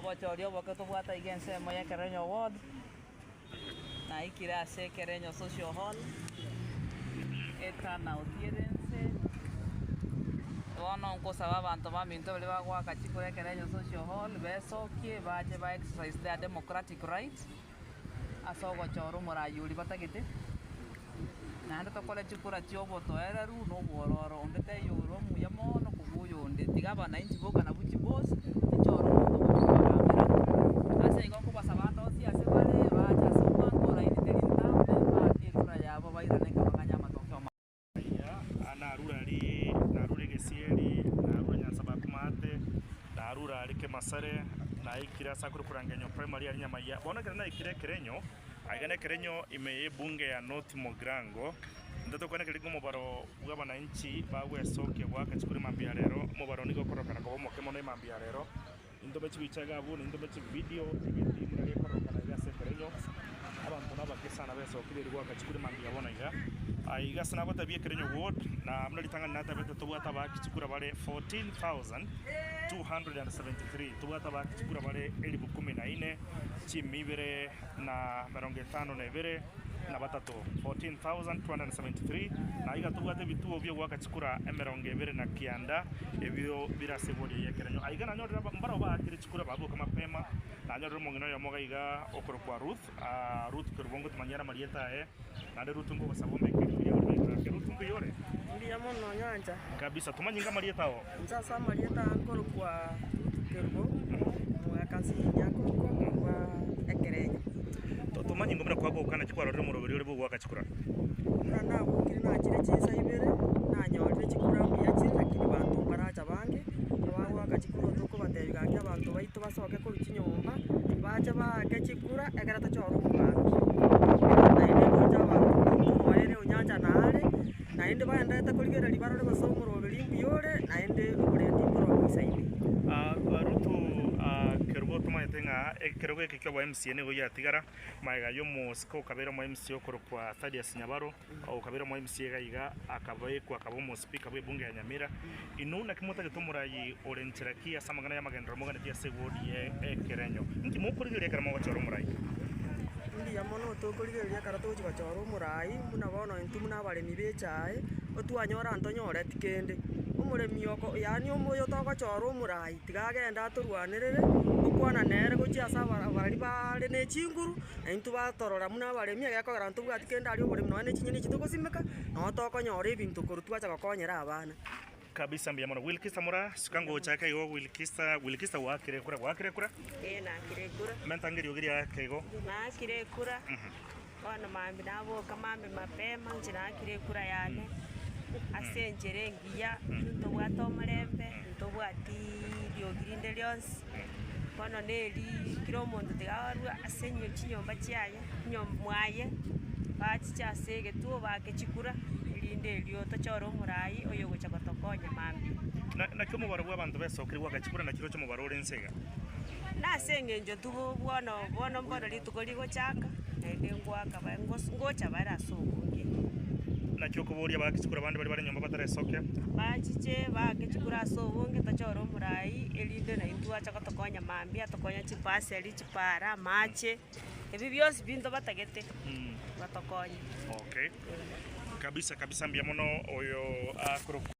Obochori oboke tobwate aiga ensemo ya Ekerenyo Ward, naikire ase Ekerenyo Social Hall, eturnout ere inse, bono nkosaba abanto baminto baria bagoaka chikura Ekerenyo Social Hall besokie bache ba exercise their democratic right, ase ogochora omoraia oria batagete, naende tokore chikura chia obotoereru na obwororo, onde taiyo ore omuya mono kobua oyonde, tiga abanainchi boka nabwo chibosi, chichore omonto ogochia kobagambera, ase igo nkobasaba ande onsi ase bare, bache ase obwango oraini teri ntambe, baake ekura yabo bairane nka bang'anye amatokeo ma. Aya, narure aria, narure egesieri, narure Nyansabaku maate, narure aria Kemasare, naikire ase akorokwa Rangenyo Primary aria Nyamaiya. Bono ekero naikire ekerenyo, aiga nekerenyo ime y'ebunge ya North Mugirango, intwe tokwana ekero ng'a omobaro bw'abananchi bagwesokia goaka chikura mambia rero, omobaro nigo okorokana koba omoke mono emambia ya rero. Nintome chibicha iga abwo, nintome chividio, egetii buna gekororokana iga ase ekerenyo, abanto nabake sana besokire erio goaka chikura mambia bono iga. Aiga ase nagotebia ekerenyo ward, na buna ritang'ani natabete tobwate abaaki chikura bare 14,273, tobwate abaaki chikura bare elifu kumi na ine, chimia ibere na emerongo etano na ebere na batato, 14,273, na iga tobwate ebituo bi'ogoaka chikura emerongo ebere na kianda, ebio bire ase ewodi eye y'ekerenyo. Aiga nanyorire aba mbarabwo baakire chikura baboka mapema, nanyorire omong'ina oyomo iga iga okorokwa Ruth, aa Ruth Kerubo ngotomanyia are amarieta aye, naende Ruth nkogosaba ombeke eriogi riago ribe igoro ake. Ruth mbuya ore? Mbuya mono nyancha. Kabisa, tomanyie inga amarieta ao? Inche ase amarieta aya nkorokwa Ruth Kerubo, omwakasi nyakorokwa korwa Ekerenyo. Tomanyie ingo buna kwaboka naki kwarorire omoroberi ore bw'ogoaka chikura. Buna nabokire nachire chinsa ibere, nanyorire chikura mbuya chire lakini banto mbaracha bange, abagoaka chikura tokobatebia gaki abanto baito basoke korwa chinyomba, bache baake chikura ekero tochore omogambi. Naende ndoche abanto omoerio onyancha naare. Naende baenderete korigereria barore gose omoroberi mbuya ore, naende oborendi mbororo boisaine. Rutu kerubo tomanyete ng'a ekerogo eke kia obo MCA nigo giatigara magega y'omosike okabeire omo MCA okorokwa Thaddeus Nyabaro, okabeire omo MCA iga iga akabekwa akaba omospeaker bw'ebunge ya Nyamira. Inwe naki motagete omorayi ore nchera ki ase amang'ana y'amagenderero moganetie ase ewodi ye ekerenyo? Inki mokorigereria ekero mogochora omorayi? Mbuya mono tokorigereria ekero togochia gochora omorai, buna bono intwe buna abaremi ba echae, otwanyora ntonyoreti kende. Omoremi oko yaani oyo togochora omorai, tiga agende atorwanerere, okwana nere gochia ase abara baria baare ne chinguru, na intwe batorora buna abaremi egekogera ntobwati kende aria oboremi nonye na chinyeni echi togosimeka, noo tokonyora ebinto korwa twacha gokonyera abana. Kabisa mbuya mono Wilkista mora suka ngochaka igo Wilkista Wilkista gwakire ekura gwakire ekura Ee nakire ekura. Menta ange eriogi riake igo. Nakire ekura, bono mambia naboka mambia mapema inche nakire ekura yane, ase enchera engiya, intwe ntobwate omorembe, ntobwatiiii riogi rinde rionsi, bono na eriiii kera omonto tiga arwe ase enyo chinyomba chiaye, nyom mwaye, bachiche ase egetuo baake chikura, erinde erio tochore omorai oyogocha gotokonya mambia. Na naki omobaro bw'abanto besokire goaka chikura naki roche omobaro ore inse iga? Nase eng'encho intwe bono bono mbono rituko rigochaka, naende ngoaka ba ngos ngocha bare ase obonge. Naki okoboria abaaki chikura bande baria bare nyomba bataresokia? Bachiche baake chikura ase obonge tochore omorai erinde naintwe ache gotokonya mambia atokonye chibasari, chipara, amache. Ebi bionsi binto batagete batokonye. Okay. Kabisa kabisa mbuya mono oyo akorokwa.